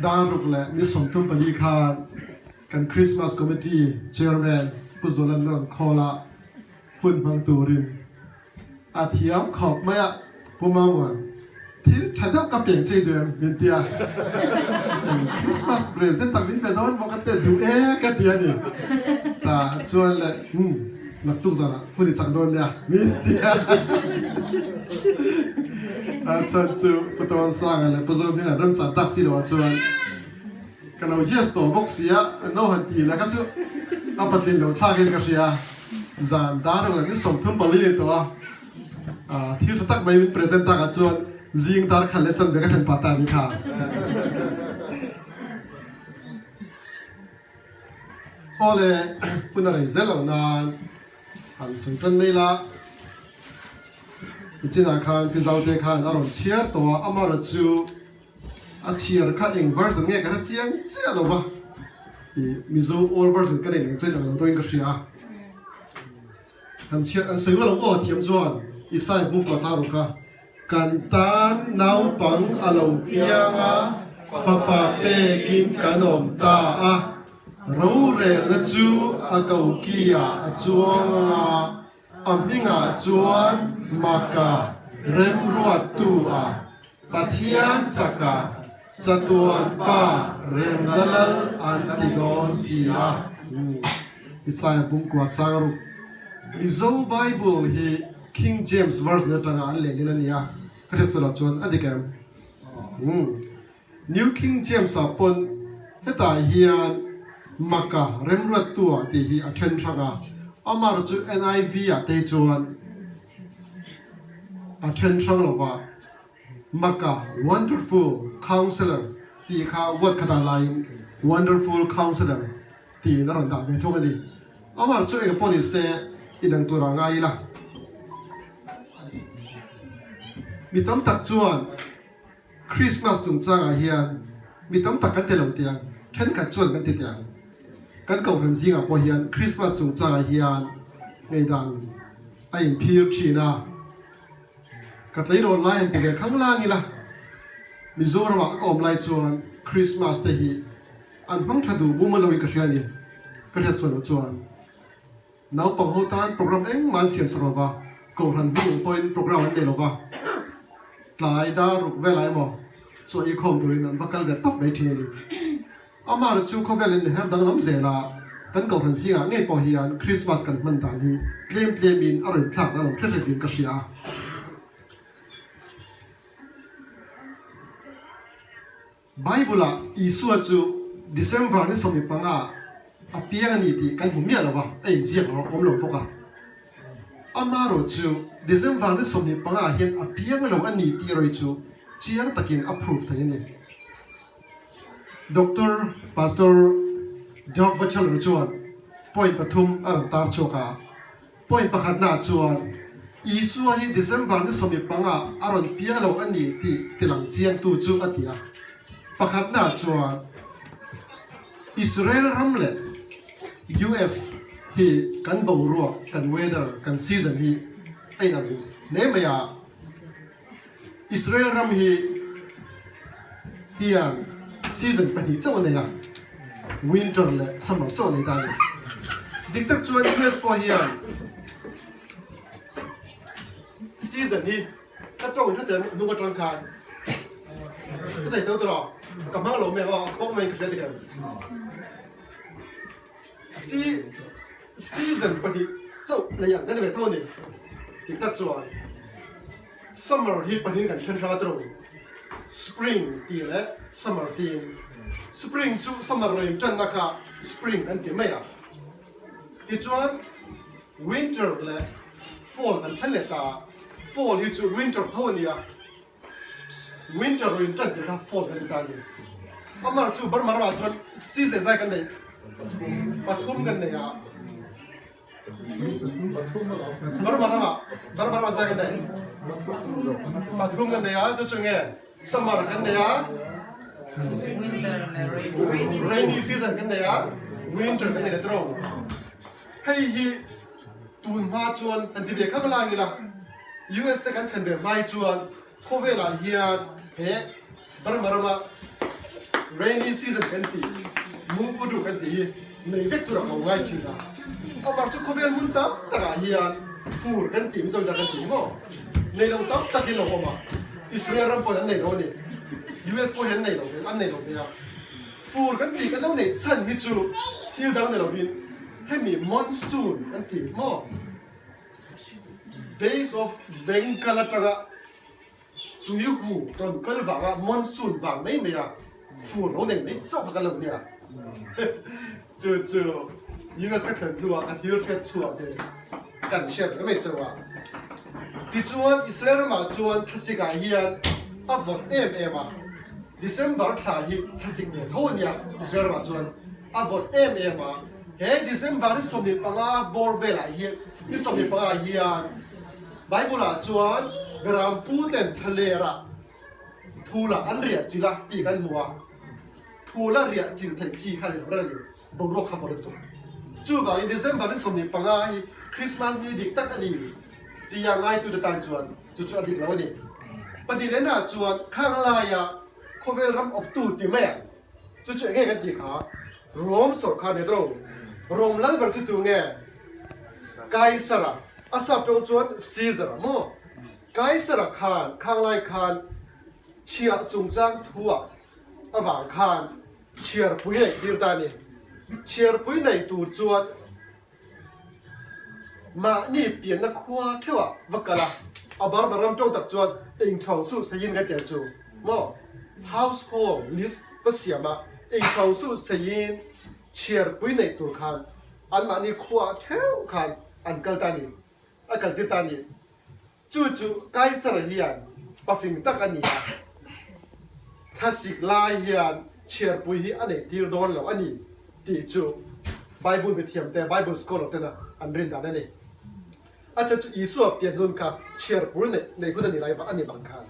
Dar ruk leh ni 34 khan kan Christmas Committee Chairman Pu Zualan min rawn call a, hun hmang turin a thiam khawp mai a, Pu Mamuan, thil tha deuh ka peng chei duh em? min ti a, Christmas present tak min pe dawn maw ka ti duh e ka ti a ni. Tah chuan le umm naktuk zanah hun i chak dawn nia min ti a. Tah chuan chu Pu Tawansanga leh Pu Zohminga remchang tak si loah chuan ka lo yes tawh bawk si a, no han ti leh kha chu a patling lo thlakin ka hria. Zan dar reng ni 34 ni tawh a, thil tha tak mai min present takah chuan zing dar khat leh chanve ka thlen pah ta a ni kha. Aw le, hun a rei zel loh nan han sawi tan mai la. Nichinah khan Pi Zaute khan a rawn chhiar tawh a, amaherawhchu chu A chhiar kha eng version nge ka hre chiang chiah lo va, ih Mizo old version ka nei reng chuan ang lo dawhin ka hria a. Kan chhiar an sawi rual ang aw thiam chuan Isai buk a chang rawh kha. Kan tan naupang a lo piang a, fapa pekin kan awm ta a, rorelna chu a koki ah a chuang a, A hmingah chuan Maka remruattu a Pathian chaka chatuan pa remna lal an ti dawn si a. Isaiah bungkua chang ruk. Mizo Bible hi King James Version atanga an lehlin a ni a, ka hriatsualah chuan a dik em? New King James ah pawn hetah hian Maka remruattu ah tih hi a then hrang a, amar chu NIV ah te chuan a then hrang lo va, Maka Wonderful Counselor tih kha word khatah laiin Wonderful Counselor tiin a rawn dah ve thung a ni. Amar chu eng pawh ni se inang tur ah ngai ila. Mi tam tak chuan. Christmas chungchangah hian mi tam tak kan ti lo tiang, thenkhat chuan kan ti tiang. Kan kohhran zingah pawh hian Christmas chungchangah hian ngeidan a inphir thin a. Ka tleirawl lai han ti ve khang lang ila, Mizoramah ka awm lai chuan Christmas te hi an hmang tha duh bum a lo in ka hria a ni, ka hriat sual loh chuan. Naupang ho tan program engmah an siam sak lo va, Kohhran hming pawhin program an nei lo va, tlai dar ruk velah emaw chaw ei khawm turin an va kal ve tawp mai thin a ni. Amah chu khawvel in her danglam zela kan Kohhran zingah ngei pawh hian Krismas kan hman dan hi tlem tlemin a rawn thlak danglam hret hretin ka hria a. Bible-ah Isua chu December ni 15 a piang a ni tih kan hmu miah lo va, a inziak lo a awm lo bawk a. Amaherawh chu December ni 15 hian a piang lo a ni tih erawh chu chiang takin a proof thei a ni. Doctor Pastor Doug Batchelor chuan point pathum a rawn tar chhuak a. Point pakhatnaah chuan, Isua hi December ni 15 a rawn piang lo a ni tih tilang chiangtu chu a ti a. Pakhatnaah chuan, Israel ram leh US hi kan boruak, kan weather, kan season hi a inang hle mai a. Israel ram hi hian season pahnih chauh a nei a, winter leh summer chauh a nei ta a ni. Dik tak chuan US pawh hian season hi ka tawng hre teh hnung atang khan ka thei tho tawh ka hmang lo mek aw a khawng mai ka hria dik em. Season pahnih chauh nei ang ka ni ve tho a ni. Dik tak chuan. Summer hi pahnih kan then hrang a tawng Spring tih leh Summer tiin. Spring chu summer rawn tanna kha Spring an ti mai a. Tichuan Winter leh Fall kan then leh ta a, Fall hi chu Winter tho a nia. Winter rawn tan tur kha Fall kan ti ta a ni. Amar chu Burma ramah chuan season zai kan nei pathum kan nei a. Burma ramah Burma ramah zai kan nei pathum kan nei a chu chu nge summer kan nei a rainy season kan nei a winter kan nei leh tawh hei hi tun hma chuan kan ti ve khang lang ila US te kan thlen ve hmai chuan khawvelah hian he Burma rama. Rainy season kan tih, mu u duh kan tih hi nei vek tur a ko ngai thin a. Amah chu khawvel hmun tam takah hian fur kan tih Mizo ina kan tih hi maw? Nei lo tam tak hi an lo awm a, Israel ram pawhin an nei lo a ni, US pawh hi an nei lo ve, an nei lo ve a. Fur kan tih kan lo neih chhan hi chu thil dang ni lovin hemi monsoon kan tih hi maw? Days of Bengal atanga Tui hu rawn kal vanga monsoon vang mai mai a fur lo nei mai chauh kha kan lo nia. Chu chu US ka thlen hnuah ka thil hriat chhuah te kan hriat ve mai chauh a. Tichuan Israel ramah chuan thlasik ah hian a vawt em em a, December thla hi thlasik ve tho a nia Israel ramah chuan a vawt em em a, he December ni 15 bawr velah hian ni 15 ah hian Bible ah chuan Berampu ten thlaler ah phul ah an riah chilh a tih kan hmu a, phul a riah chilh theih chi kha ni lo reng a ni, boruak kha vawrh lutuk. Chuvangin December ni 15 hi Christmas ni dik tak a ni tia ngaitute tan chuan chu chu a dik lo a ni. Pahnih leh nah chuan khang laia khawvel ram awptu ti mai ang chu chu enge kan tih kha Rome sawrkar ni tawh Rome lal ber chu tu nge? Kaisara, a sap tawng chuan Caesar a maw? Kaisara khan khanglai khan chhiah chungchang thuah avang khan chhiarpui a intir ta a ni. Chhiarpui nei tur chuan mahni pianna khua theuhah va kal a, a barbar ram tawng tak chuan engthawng suh seiin kan tel chu maw? Household list va siam a, engthawng suh seiin chhiarpui neih tur khan anmahni khuaah theuh khan an kal ta a ni, a kaltir ta a ni. Chu chu Kaisara hian pafing tak a ni a, thlasik lai hian chhiarpui hi a neihtir dawn lo a ni tih chu Bible mithiamte, Bible scholar tena an rin dan a ni. A chhan chu Isua pian hun kha chhiarpui neih hun a ni lai a ni vang khan.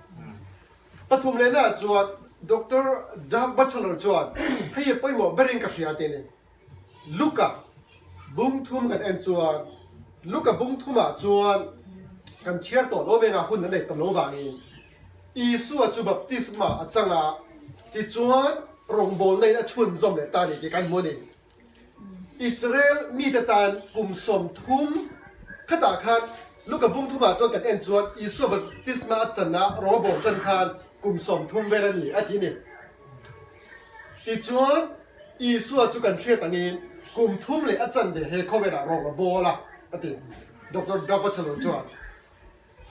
Pathum lehnaah chuan Doctor Doug Batchelor chuan hei hi pawimawh berin ka hria tih a ni. Luka bung thum kan en chuan Luka bung thumah chuan kan chhiar tawh lo vengah hun a nei tam lo vangin Isua chu baptisma a chang a, tichuan rawngbawlna in a chhunzawm leh ta a ni tih kan hmu a ni. Israel mite tan kum 30 khatah khan Luka bung thumah chuan kan en chuan Isua baptisma a chan a, rawng a bawm tan khan kum 30 vel a ni a ti a ni. Tichuan, Isua chu kan hriat angin kum thum leh a chanve he khawvelah rawng a bawl a, a ti. Doctor Dabachalon chuan,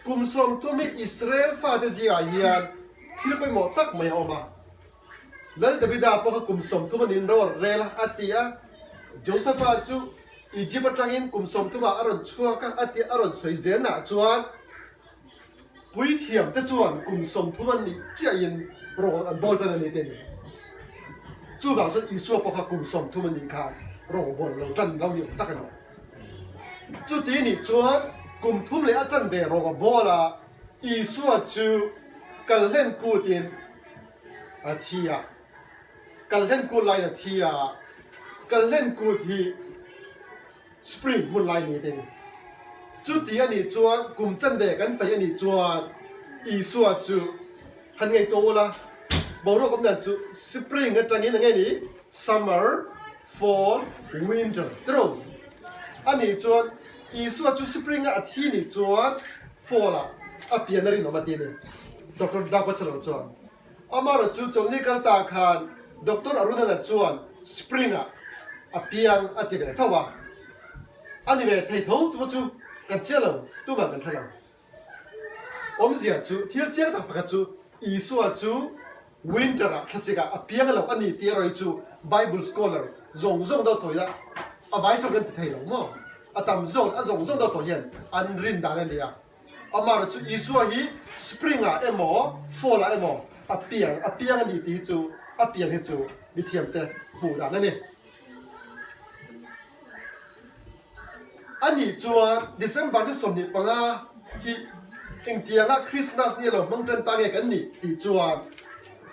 Kum 30 hi Israel fate zingah hian thil pawimawh tak mai a awm a. Lal Davida pawh kha kum 30 a niin ro a rel a, a ti a. Josepha chu Egypt atangin kum 30 ah a rawn chhuak a, a ti a, a rawn sawi zelnaah chuan, Puithiam te chuan kum 30 an nih chiahin rawng an bawl tan a ni te ni. Chuvang chuan Isua pawh kha kum 30 a nih khan rawng bawl lo tan lo ni awm tak a ni. Chuti nih chuan kum thum leh a chanve rawng a bawl a, Isua chu kalhlen kutin a thi a. Kalhlen kut laiin a thi a, kalhlen kut hi Spring hmun lai ni te ni. Chuti a nih chuan kum chanve kan paih a nih chuan Isua chu han ngei tawh ula, boruak awm dan chu spring atangin a ngei ni, summer, fall, winter te ro. A nih chuan Isua chu spring a a thi nih chuan fall ah a pian a rinawm a ti a ni. Doctor Doug Batchelor chuan Amarawh chu chawlhni kal ta khan Doctor Arunana chuan Spring ah a piang a ti ve tho a, a ni ve thei tho chu chu kan chiah lo, tumah kan hre lo. Awmzia chu thil chiang tak pakhat chu Isua chu winter ah thlasik ah a piang lo a ni tih erawh hi chu Bible scholar zawng zawng deuh tawh ila a vai chuan kan ti thei lo maw? A tam zawk a zawng zawng deuh tawh hian an rin dan a ni a. Amah chu Isua hi spring ah emaw fall ah emaw a piang a piang a ni tih hi chu a pian hi chu mithiamte hmuh dan a ni. A nih chuan December ni 25 hi engtianga Christmas ni a lo hmang tan ta nge kan nih tih chuan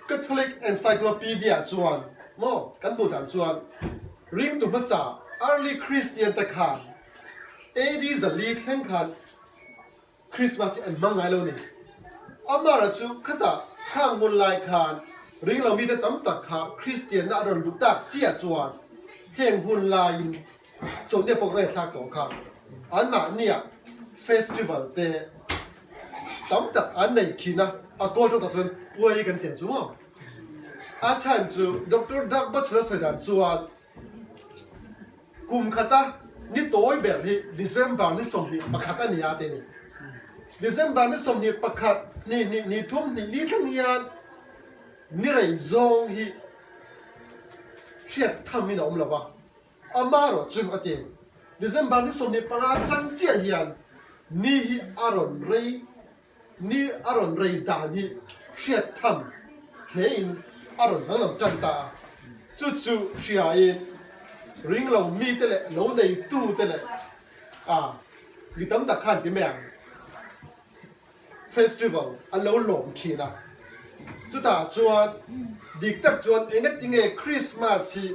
Catholic Encyclopedia chuan maw kan hmuh dan chuan ringtu hmasa early Christian te khan AD 400 thleng khan Christmas hi an hmang ngai lo ni. Amara chu khatah khang hun lai khan Ringlo mite tam tak kha Kristianna a rawn luh tak siah chuan heng hun laiin chawlhnia pawh ka ngaihthlak tawh kha anmahnia festival te tam tak an nei thin a, a kawl tawk tak chuan puai kan ti ang chu maw? A chhan chu Doctor Doug Butcher a sawi dan chuan Kum khata ni tawi ber hi December ni 21 a ni a ti a ni. December ni 21, ni hnih, ni thum, hnih ni thleng hian ni rei zawng hi hriat thamin a awm lo va, amarawh chu a ti. December ni 25 atang chiah hian ni hi a rawn rei Ni a rawn rei dan hi hriat tham hlein a rawn danglam tan ta a, chu chu hriain ringlo mite leh lo neitute leh a mi tam tak khan ti mai ang festival an lo lawm thin a, chutah chuan dik tak chuan engatinge Christmas hi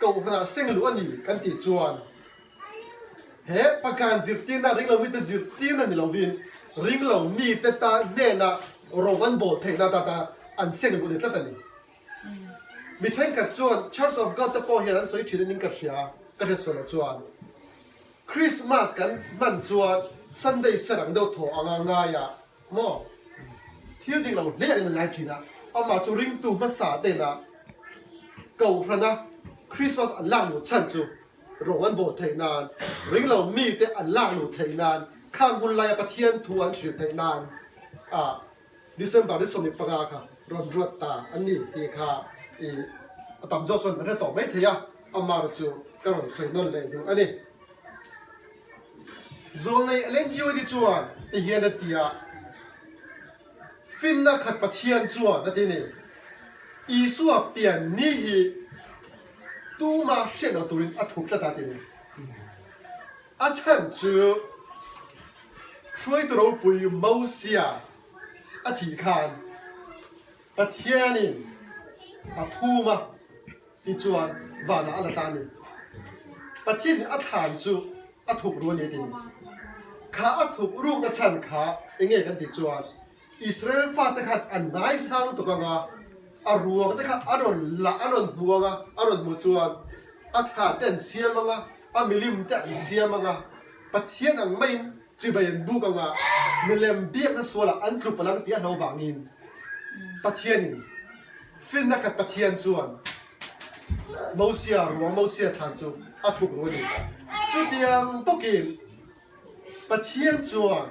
kohhranah seng luh a ni kan tih chuan He pagan zirtirna ringlo mite zirtirna ni lovin ringlo mite ta hnena ro an bawl theihna atan an seng luh ni tlat a ni. Mi thenkhat chuan Church of God te pawh hian an sawi thin aning ka hria, ka hriat sual loh chuan Christmas kan hman chuan Sunday ser ang deuh thaw anga ngai a maw? Thil dik lo hle angin an ngai thin a, amah chu ringtu hmasa tena Kohhrana Christmas an lak luh chhan chu Rawng an bawl theih nan, ringlo mite an lak luh theih nan, khang hun laia Pathian thu an hrilh theih nan ah December ni 15 kha rawn ruat ta a ni tih kha i a tam zawk chuan kan hre tawh mai thei a, amarawh chu ka rawn sawi nawn leh duh a ni. Zawlnei Ellen G. White chuan ti hian a ti a, Finna khat Pathian chuan a ti ni, Isua pian ni hi Tuma hriat lo turin a thup tlat a ti ni. A chhan chu hruaitu ropui Mosia a thih khan Pathianin a phum a tichuan vanah a la ta a ni. Pathianin a thlan chu a thup ru a ni a ti ni. Kha a thup rukna chhan kha enge kan tih chuan Israel fate khan an ngaisang lutuk ang a, a ruang te kha a rawn la, a rawn hmu ang a, a rawn hmuh chuan a thla te an siam ang a, a milim te an siam ang a, Pathian ang maiin chibai an buk ang a, milem biakna sualah an tlu palh ang tih a hlo vangin Pathianin finna khat Pathian chuan Mosia ruang, Mosia thlan chu a thuk ru a ni. Chutiang bawkin. Pathian chuan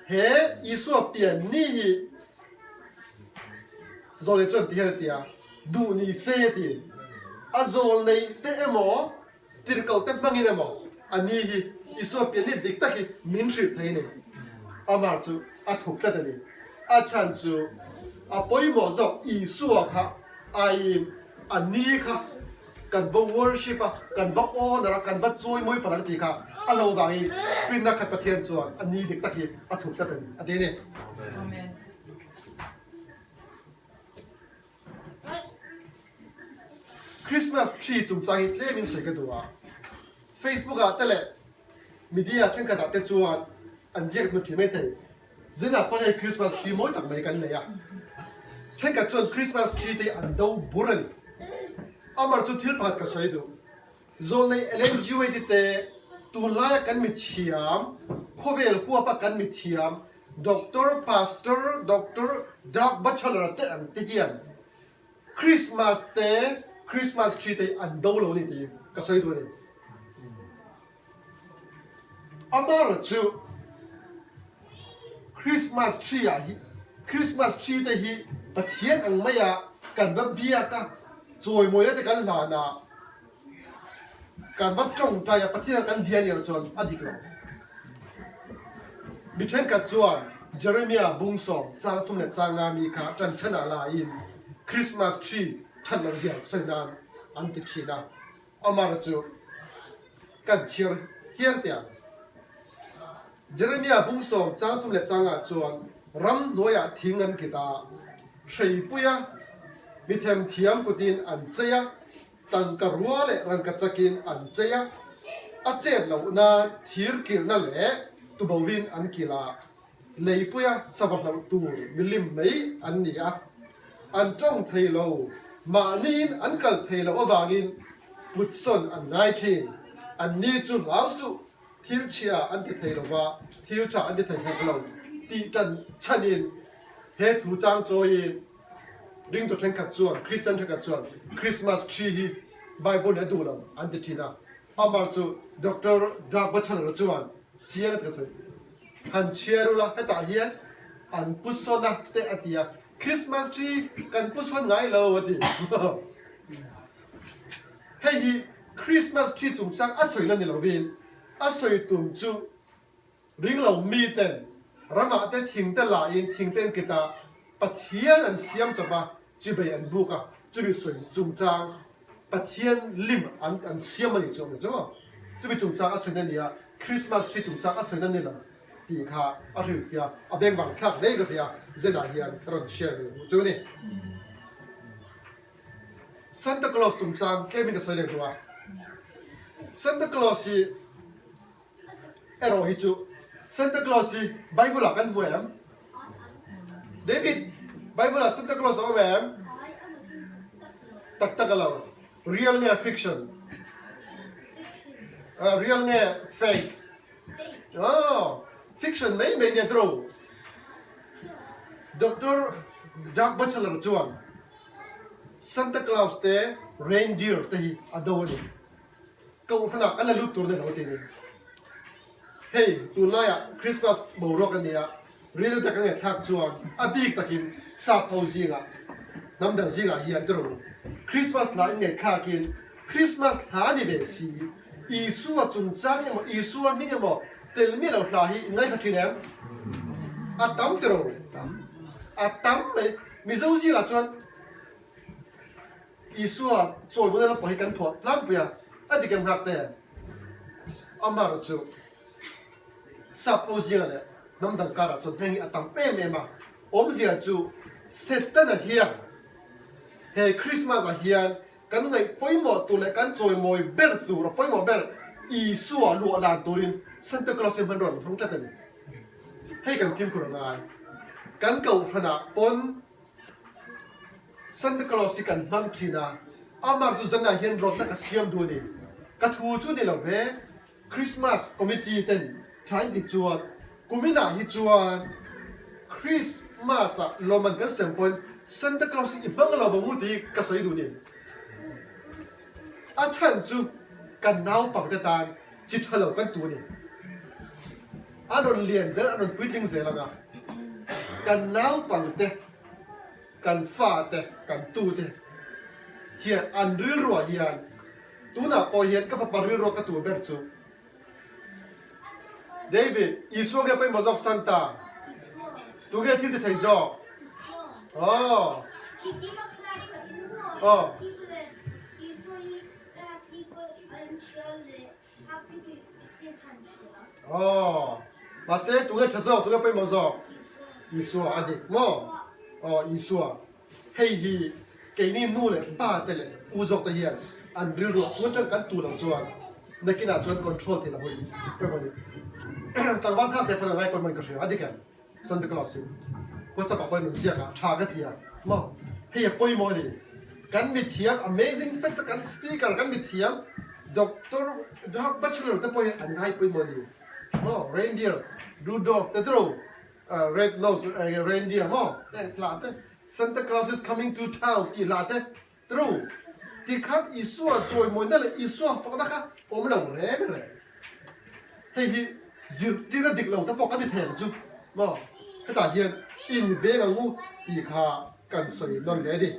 he Isua pian ni hi zawlnei chuan ti hian a ti a, duh ni se a ti. A zawlnei te emaw, tirhkoh te hmangin emaw a ni hi Isua pian ni dik tak hi min hrilh thei a ni. Amah chu a thup tlat a ni. A chhan chu a pawimawh zawk Isua kha aiin a ni kha kan va worship a, kan va honour a, kan va chawimawi palh ang tih kha a lo vangin finna khat Pathian chuan a ni dik tak hi a thup tlat a ni, a ti a ni. Amen. Christmas tree chungchang hi tlemin sawi ka duh a, Facebook ah te leh media thenkhat ah te chuan an ziak hmu thin maithei. Zinah pawh hei Christmas tree mawi tak mai kan nei a, thenkhat chuan Christmas tree te hi an do bur a ni. Amar chu thil pakhat ka sawi duh, Zawlnei Ellen G. White te tunlaia kan mithiam, khawvel huapa kan mithiam Doctor, Pastor, Doctor Doug Batchelor te ang te hian Christmas te, Christmas tree te hi an do lo a ni tih ka sawi duh a ni. Amarawh chu Christmas tree ah hi Christmas tree te hi Pathian ang mai a kan va biak a, chawimawina te kan hlan a, kan va tawngtai a, Pathian ah kan bia nih erawh chuan a dik lo. Mi thenkhat chuan Jeremiah bungsawm chang thum leh chang nga mi kha tanchhan ah la in Christmas tree that loh zia sawi nan an ti thin a. Amar chu kan chhiar hial teh ang. Jeremiah bungsawm chang thum leh changah chuan ram hnuaiah thing an kit a, hreipuia mi themthiam kutin an chei a, tangka rua leh rangka chakin an chei a, a chet loh nan thir kilhna leh tubovin an kilh a, leipuia sava hlauh tur milim mai an ni a. An tawng thei lo, mahniin an kal thei loh avangin putsawn an ngai thin. Anni chu hlau suh, thil chhia an ti thei lo va, thil tha an ti thei hek lo tih tan chhanin he thu chang chawiin ringtu thenkhat chuan, Kristian thenkhat chuan Christmas tree hi Bible in a duh lo an ti thin a. Amah chu Doctor Doug Batchelor chuan chiang a ti ka sawi. Han chhiar ula hetah hian an pu sawn a te a ti a, Christmas tree kan pu sawn ngai lo a ti. Hei hi Christmas tree chungchang a sawina ni lovin a sawi tum chu ring lo miten ramah te thing te lain thing te an kit a, Pathian an siam chawp a, chibei an buk a, chumi sawi chungchang Pathian lim an an siam a nih chu awm chu maw? Chumi chungchang a sawi na nia, Christmas tree chungchang a sawi na ni lo tih kha a hrilhfiah a beng vang thlak hle ka hria, Zenah hian ka rawn share ve duh chu a ni. Santa Claus chungchang tlemin ka sawi leh duh a, Santa Claus hi erawh hi chu Santa Claus hi Bible ah kan hmu em? David, Bible ah Santa Claus a awm em? Tak tak a lo. Real nge fiction? Real nge fake? Oh, fiction mai mai nia tiro. Doctor Doug Batchelor chuan Santa Claus te reindeer te hi a do a ni. Kohhranah an la lut tur ni lo tiin. Hei tunlaiah Christmas boruak a nia, rilru tak a ngaihthlak chuan a bik takin sap ho zingah, hnam dang zingah hian tiraw Christmas hla in ngaihthlakin Christmas hla ni ve si, Isua chungchang emaw Isua hming emaw tel miah lo hla hi in ngaithla thin em? A tam tiraw? A tam mai. Mizo zingah chuan Isua chawimawina lampang hi kan phuah tlangpui a, a dik em nghak te? Amaherawh chu sap ho zinga leh hnam dang karah chuan heng hi a tam em em a, awmzia chu Setana hian he Krismas ah hian kan ngaih pawimawh tur leh kan chawimawi ber tur a pawimawh ber Isua luah lan turin Santa Claus hi hmanrua an hmang tlat a ni. Hei kan fimkhur a ngai. Kan kohhranah pawn Santa Claus hi kan hmang thin a, amah chu zanah hian rawtna ka siam duh a ni. Ka thu chu ni lo ve, Christmas Committee ten tha in ti chuan kuminah hi chuan Christmas ah lawmman kan sem pawhin Santa Claus hi i hmang lo vang u tih ka sawi duh a ni. A chhan chu kan naupangte tan chi tha lo kan tu a ni. A rawn lian zel, a rawn puitling zel ang a, kan naupangte, kan fate, kan tute hian an rilruah hian tunah pawh hian ka fapa rilrua ka tur ber chu David, Isua nge pawimawh zawk Santa? Tunge thil ti thei zawk? Aw. Aw. Aw, mahse tunge tha zawk, tunge pawimawh zawk? Isua a dik maw? Aw, Isua. Hei hi keini nu leh pa te leh u zawk te hian an rilru a tun atang kan tu lo chuan nakinah chuan control tih la hun pawimawh a ni. Tlangval nghak te pawn a ngai pawimawh in ka hria a dik em? Santa Claus hi WhatsApp ah pawhin rawn ziak a, tha ka ti a maw? Hei a pawimawh a ni. Kan mithiam Amazing Facts a kan speaker kan mithiam Doctor Bachelor te pawh hi an ngai pawimawh a ni maw? Reindeer Rudolph te tiro Red Nose Reindeer maw? Heng hla te Santa Claus is coming to town tih hla te tiro tikhan Isua chawimawina leh Isua fakna kha awm lo reng reng. Hei hi zirtirna dik lo te pawh kan ti thei ang chu maw? Hetah hian in veng ang u tih kha kan sawi nawn leh a ni.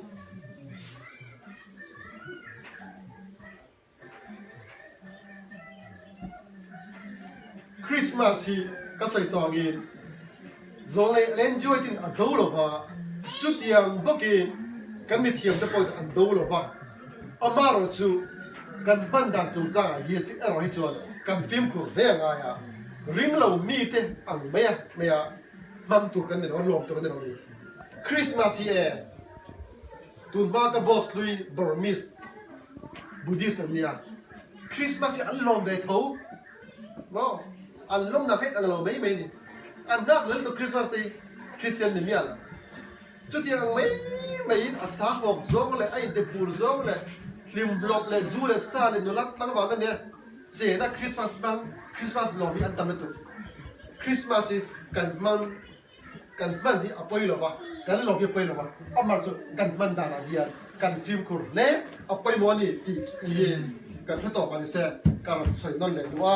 Christmas hi ka sawi tawh angin Zawlei Ellen White in a do lo va, chutiang bawkin kan mithiam te pawhin an do lo va. Amaherawh chu kan hman dan chungchangah hian chi erawh hi chuan kan fimkhur hle a ngai a, ring lo mite ang mai a mai a hmang tur kan ni lo a, lawm tur kan ni lo a ni. Christmas hi e tunhma ka boss hlui Burmese Buddhist an nia, Christmas hi an lawm ve tho maw, an lawmnak hi ang lo mai mai a ni, an nghak lel tuk Christmas te hi Christian ni miah lo, chutiang ang mai. maiin a sahawk zawng leh a intihfur zawng leh hlimhlawp leh zu leh sa leh nula tlangval a nia chena Christmas hmang Christmas lawm hi an tam lutuk. Christmas hi kan hmang kan hman hi a pawi lo va, kan lawm hi a pawi lo va, amah chu kan hman danah hian kan fimkhur hle a pawimawh a ni tih hi kan hre tawp a ni se ka rawn sawi nawn leh duh a.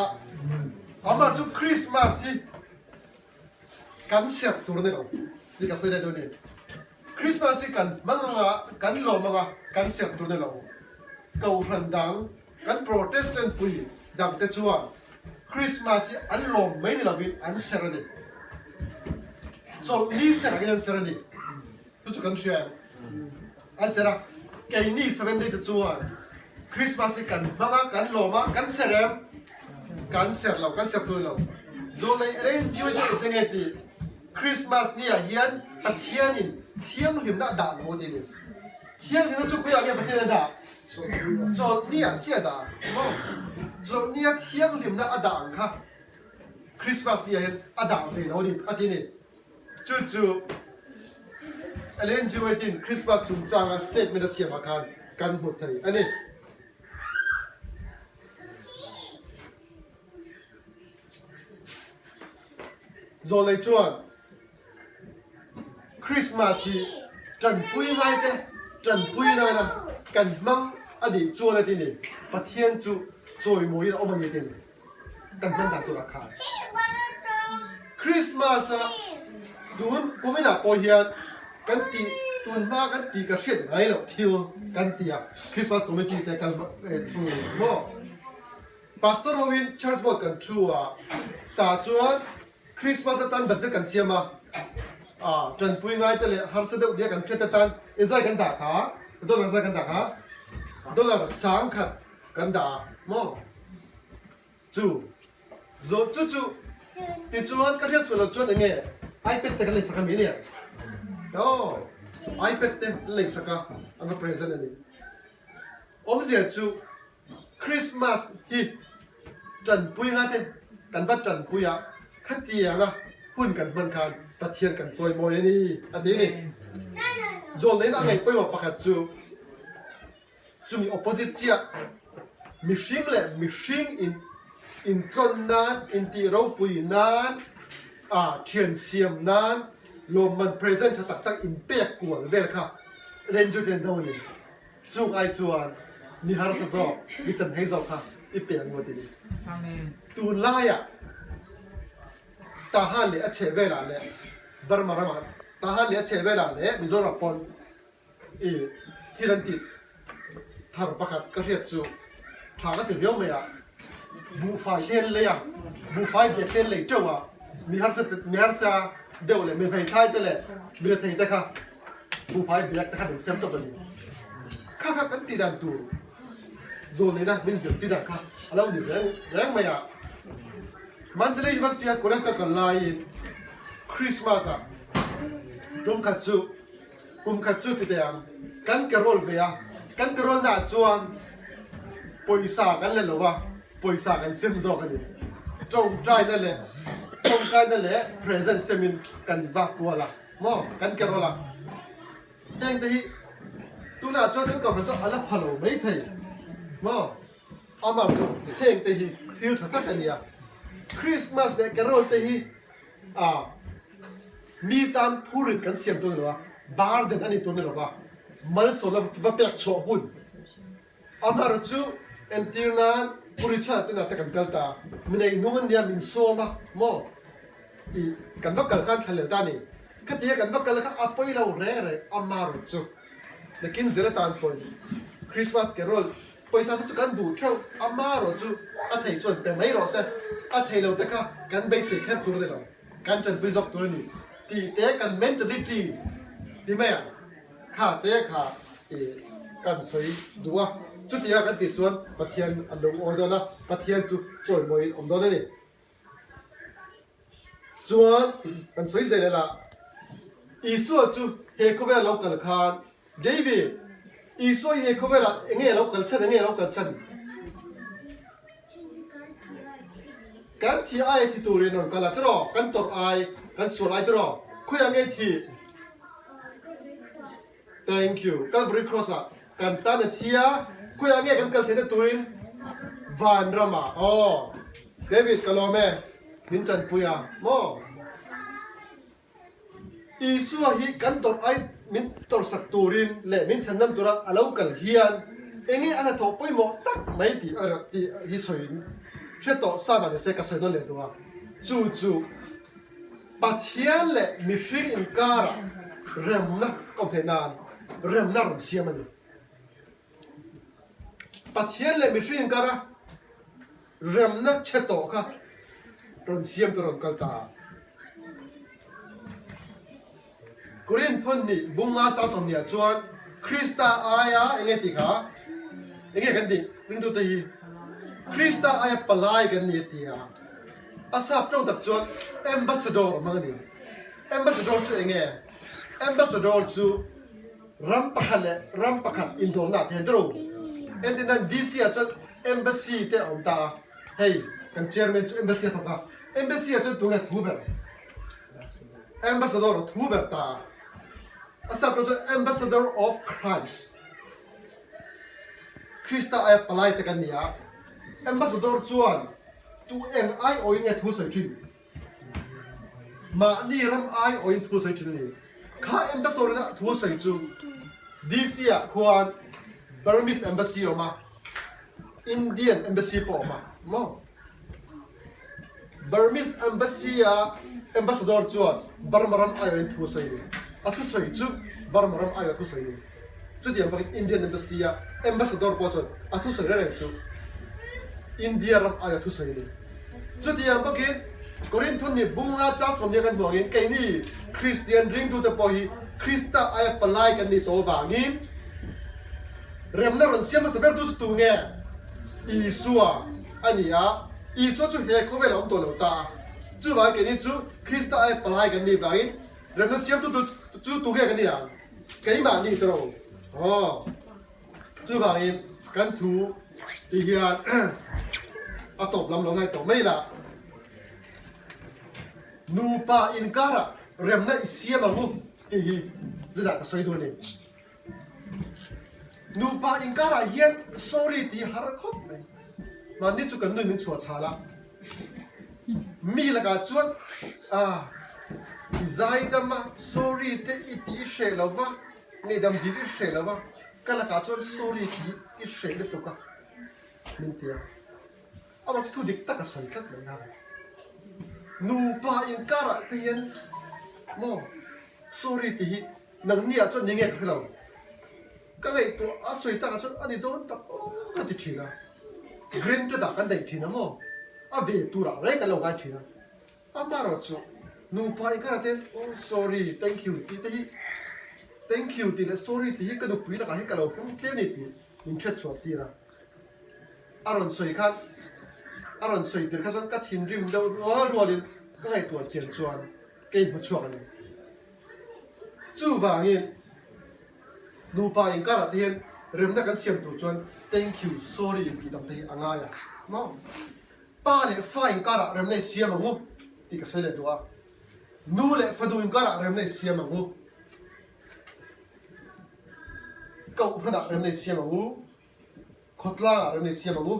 Amah chu Christmas hi kan serh tur a ni lo tih ka sawi daih dawn a ni. Christmas hi kan hmang anga kan lawm anga kan serh tur a ni lo. Kohhran dang kan Protestant pui dang te chuan Christmas hi an lawm mai ni lovin an serh a ni. Chawlhni serh angin an serh a ni. Chu chu kan hria em? An serh a. Keini Seventh Day te chuan Christmas hi kan hmang a, kan lawm a, kan serh em? Kan serh lo, kan serh tur lo. Zawlnei Ellen G. White chuan engte nge tih? Christmas ni ah hian Pathianin thianghlimna a dah lo a ti a ni. Thianghlimna chu khawiah nge Pathian a dah? Chawlhni ah chiah a dah maw? Chawlhni a thianghlimna a dah ang kha Christmas ni ah hian a dah ve lo a ni a ti a ni. Chu chu Ellen G. White-in Christmas chungchanga statement a siam ah khan kan hmu thei a ni. Zawlnei chuan Christmas hi tanpui ngaite tanpui nana kan hmang a nih chuan a ti ni, Pathian chu chawimawiin a awm a ni a ti ni, kan hman dan turah khan. Christmas a tun kuminah pawh hian kan tih tun hma kan tih ka hriat ngai loh thil kan ti a, Christmas committee te kal thung maw? Pastor hoin church board kan thu a, tah chuan Christmas atan budget kan siam a, ah tanpui ngai te leh harsa deuh nia kan hriat atan inzai kan dah kha, dollar zai kan dah kha, dollar 10,000 kan dah a maw? Chu zawh chu chu tichuan ka hriat sual loh chuan enge ipad te kan lei sak a mi nia? Aw ipad te an lei sak a, an va present a ni. Awmzia chu Christmas hi tanpui nga te kan va tanpui a, khatianga hun kan hman khan Pathian kan chawimawi a ni a ti a ni. Zawlneihna a ngaih pawimawh pakhat chu chumi opposite chiah mihring leh mihring in intlawn nan, intih ropui nan, ah thian siam nan lawmman present tha tak tak inpek kual vel kha Renju ten do a ni. Chung ai chuan mi harsa zawk, mi chanhei zawk kha i pek ngawt i ni. Tunlaiah Tahan leh a chheh velah leh Burma ramah Tahan leh a chheh velah leh Mizoram pawn i thil an tih thar pakhat ka hriat chu tha ka ti viau mai a, buhfai te an lei a, buhfai bek te an lei teuh a, mi harsa mi harsa deuh leh mi hmeithai te leh mi rethei te kha Buhfai biak te khan an siam tawp a ni. Kha kha kan tih dan tur zawn neihna min zir tih dan kha a lo ni reng reng mai a. Mandalay University a college ka kal laiin Christmas ah tum khat chu kum khat chu ti teh ang kan carol ve a, kan carol na ah chuan pawisa kan la lo a, pawisa kan sem zawk a ni. Tawngtaina leh tawngtaina leh present semin kan va kual a. Maw kan carol a heng te hi tunah chuan kan kohhran chu a la pha lo mai thei maw amah chu heng te hi thil tha tak a nia Christmas leh carol te hi ah mi tan phurit kan siam tur a ni lo a burden a ni tur a ni lo va malsawmna va pek chhuah hun Amaherawh chu entir nan Pu Richard te nate kan kal ta, mi nei nung an nia min sawm a maw i kan va kal khan thlalel ta a ni. Khatia kan va kal kha a pawi lo reng reng amaherawh chu nakin zel atan pawhin Christmas carol pawisa te chu kan duh theuh amaherawh chu a thei chuan pe mai rawh se, a thei lo te kha kan beisei kher tur a ni lo, kan tanpui zawk tur a ni tih te kan mentality ti mai ang. Kha te kha i kan sawi duh a, chutia kan tih chuan Pathian an lo awi dawn a, Pathian chu chawimawiin awm dawn a ni. Chuan kan sawi zel ela, Isua chu he khawvela lo kal khan, David, Isua hi he khawvelah enge a lo kal chhan, enge a lo kal chhan? Kan thi ai thi turin a rawn kal a tiraw? Kan tawrh ai, kan sual ai tiraw? Khawiah nge thi? Thank you. Calvary Cross ah kan tan a thi a, khawiah nge kan kal theihna turin? Vanram ah. Aw. David ka lawm e, min tanpui a maw? Isua hi kan tawrh ai min tawrhsak turin leh min chhandam tura a lo kal hian enge a hnathawh pawimawh tak mai tih a tih hi sawi hre tawh sa mah nise ka sawi nawn leh duh a, chu chu Pathian leh mihring inkarah remna awm theih nan remna rawn siam a ni. Pathian leh mihring inkara remna chhe tawh kha rawn siam tur a rawn kal ta a. Korinth thawhnih bunga chang sawmhnih ah chuan Krista aia eng nge tih kha? Eng nge kan tih ringtute hi? Krista aia palai kan ni a ti a. A sap tawng tak chuan ambassador a hmang a ni. Ambassador chu eng nge? Ambassador chu Ram pakhat leh ram pakhat indawrna ah te dro. Entir nan DC ah chuan Embassy te a awm ta a, hei kan chairman chu Embassy a thawk a, Embassy ah chuan tunge thu ber? Ambassador a thu ber ta a, a sap pawh chuan Ambassador of Christ, Krista aia palai te kan ni a, Ambassador chuan tu eng aiawhin nge thu sawi thin? Mahni ram aiawhin thu sawi thin a ni. Kha Embassy ina thu sawi chu DC ah khuan Burmese Embassy a awm a, Indian Embassy pawh a awm a maw? Burmese Embassy a Ambassador chuan Burma ram aiawhin thu sawi a ni. A thusawi chu Burma ram aiawh a thusawi a ni. Chutiang bawkin Indian Embassy a Ambassador pawh chuan a thusawi reng reng chu India ram aia thusawi a ni. Chutiang bawkin Korinthun ni bunga chang sawmnia kan hmuh angin keini Kristian ringtute pawh hi Krista aia palai kan nih tawh avangin remna rawn siam hmasa bertu chu tu nge? Isua a ni a, Isua chu he khawvelah a awm tawh lo ta a. Chuvangin keini chu Krista aia palai kan nih vangin remna siamtu chu tu nge kan nih ang? Keimah ni tawh aw. Chuvangin kan thu ti hian a tawp lam lo ngai tawh mai la. Nupa inkarah remna i siam ang u tih hi zunah ka sawi dawn a ni. Nupa inkarah hian sorry tih har khawp mai. Mahni chu kan nui min chhuah chhal a. Mi lakah chuan ah i zaidam a, sorry te i tih i hreh lo va, ngaihdam dil i hreh lo va, ka lakah chuan sorry tih i hreh lutuk a min ti a. Amah chu thu dik tak a sawi tlat mai a. Nupa inkarah te hian maw sorry tih hi nangni ah chuan ni nge ka hre lo. Ka ngaihtuah a sawi takah chuan a ni dawn tak aw ka ti thin a, granted ah kan daih thin a maw, a ve turah reng kan lo ngai thin a, amaherawh chu nupa inkarah te oh sorry, thank you tih te hi thank you tih leh sorry tih hi ka nupui lakah hian ka lo hmang tlem a ni tih min hriat chhuah tir a, a rawn sawi khan a rawn sawi tir kha chuan ka thinrim deuh rual rualin ka ngaihtuah chian chuan ka inhmu chhuak a ni. Chuvangin. Nupa inkarah te hian remna kan siam tur chuan thank you, sorry tih dang te hi a ngai a maw? Pa leh fa inkarah remna i siam ang u tih ka sawi leh duh a, nu leh fanu inkarah remna i siam ang u, kohhranah remna i siam ang u. Khawtlangah remna i siam ang u.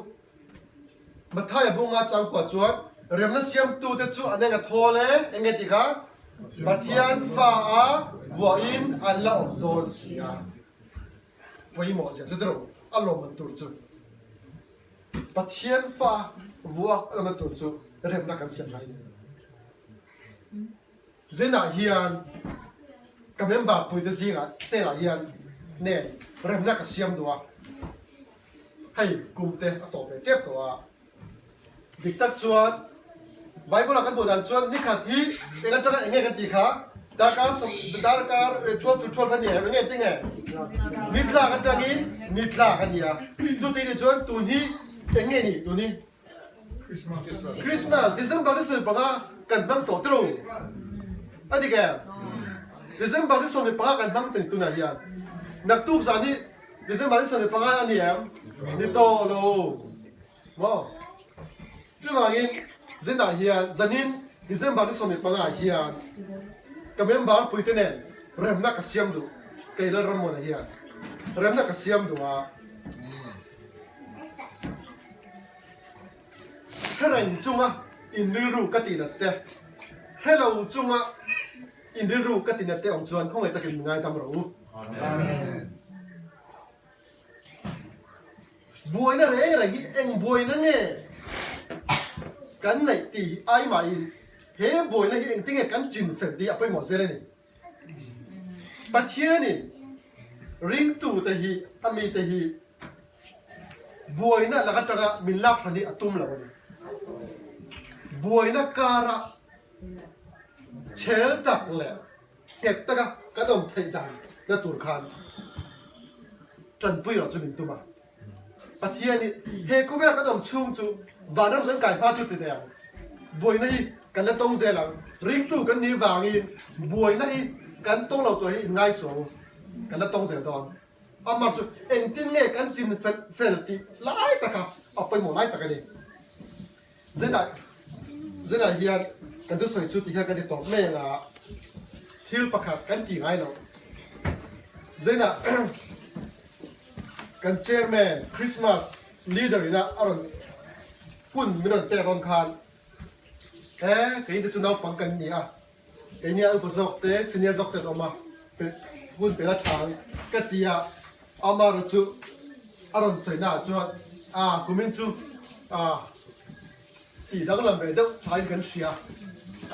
Mathaia bunga changkua chuan remna siamtute chu an eng a thawl e, eng nge tih kha? Pathian fa a vuahin an la awm dawn si a. Pawimawh zia chu tiraw a lawmman tur chu Pathian fa vuak a lawmman tur chu remna kan siam lai a ni. Zinah hian ka member puite zingah hnenah hian nen remna ka siam duh a, hei kum te a tawp ve tep tawh a. Dik tak chuan Bible ah kan hmuh dan chuan nikhat hi eng atanga eng nge kan tih kha darkar sawm darkar 12 to 12 a ni em eng nge tinge nitlak atangin nitlak a ni a, chuti nih chuan tun hi eng nge ni tun hi Christmas December ni 15 kan hmang tawh tiro a dik em? December ni 15 kan hmang teng tunah hian naktuk zan hi December ni 15 a ni em? Ni tawh lo maw? Chuvangin zinah hian zanin December ni 15 ah hian ka member puite nen remna ka siam duh. Kei Lalrammuana hian remna ka siam duh a. Hre reng chunga in rilru ka tihnat te, hre lo chunga in rilru ka tihnat te awm chuan khawngaih takin min ngaidam rawh u. Buaina reng reng hi eng buaina nge kan neih tih hi ai mahin he buaina hi engtinge kan chin fel tih a pawimawh zel a ni. Pathianin ringtute hi a mite hi buaina lak atanga min lak hran hi a tum lo a ni. Buaina kara chhel tak leh nghet taka kan awm theih dan na tur khan tanpui erawh chu min tum a. Pathian hi he khawvel kan awm chhung chu vanram kan kai hma chu ti teh ang. Buaina hi kan la tawng zel ang. Ringtu kan nih vangin buaina hi kan tawng lo tur hi in ngaisuang u. Kan la tawng zel dawn. Amar chu engtin nge kan chin fel fel tih lai taka a pawimawh lai tak a ni. Zenah zenah hian kan thusawi chu ti hian kan ti tawp mai ang a, thil pakhat kan ti ngai lo. Zenah kan chairman Christmas leader ina a rawn hun min rawn pek dawn khan he keini te chu naupang kan ni a, Keini a upa zawk te, senior zawk te an awm a, hun pela thang ka ti a, amaherawh chu a rawn sawi naah chuan a kumin chu tih danglam ve deuh thain kan hria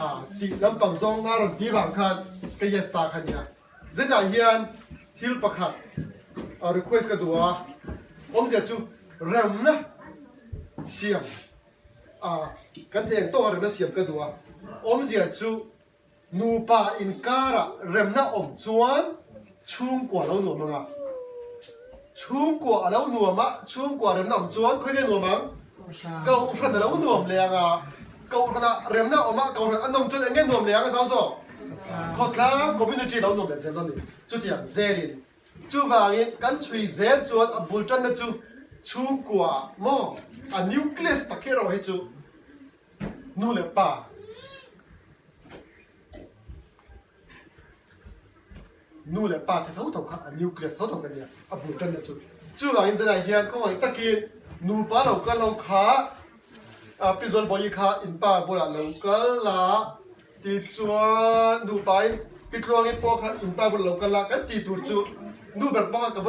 a tih lampang zawng a rawn ti vang khan ka yes ta kha nia. Zetah hian thil pakhat request ka duh a, awmzia chu remna siam A, kan eng tawk a remna siam ka duh a, awmzia chu nupa inkara remna awm chuan chhungkua lo nuam ang a, chhungkua a lo nuam a, chhungkua remna awm chuan khawi nge nuam ang? Kohhran a lo nuam leh ang a, kohhrana remna awm a, kohhran a nawm chuan eng nge nuam leh ang a zau zawk? Khawtlang community lo nuam leh zel dawn a ni, chutiang zelin Chuvangin kan chhui zel chuan a bul tanna chu chhungkua maw a nucleus tak hi erawh hi chu nu leh pa nu leh pa te tho tho kha a nucleus tho tho ka nia a bul tanna chu. Chuvangin zanah hian khawngaih takin nupa lo kal ho kha Pi Zawlbawi kha in pa bulah lo kal a. Tichuan, nupain Pi Tluangi pawh kha in pa bulah lo kal a, kan tih tur chu nu ber pawh kha ka bulah.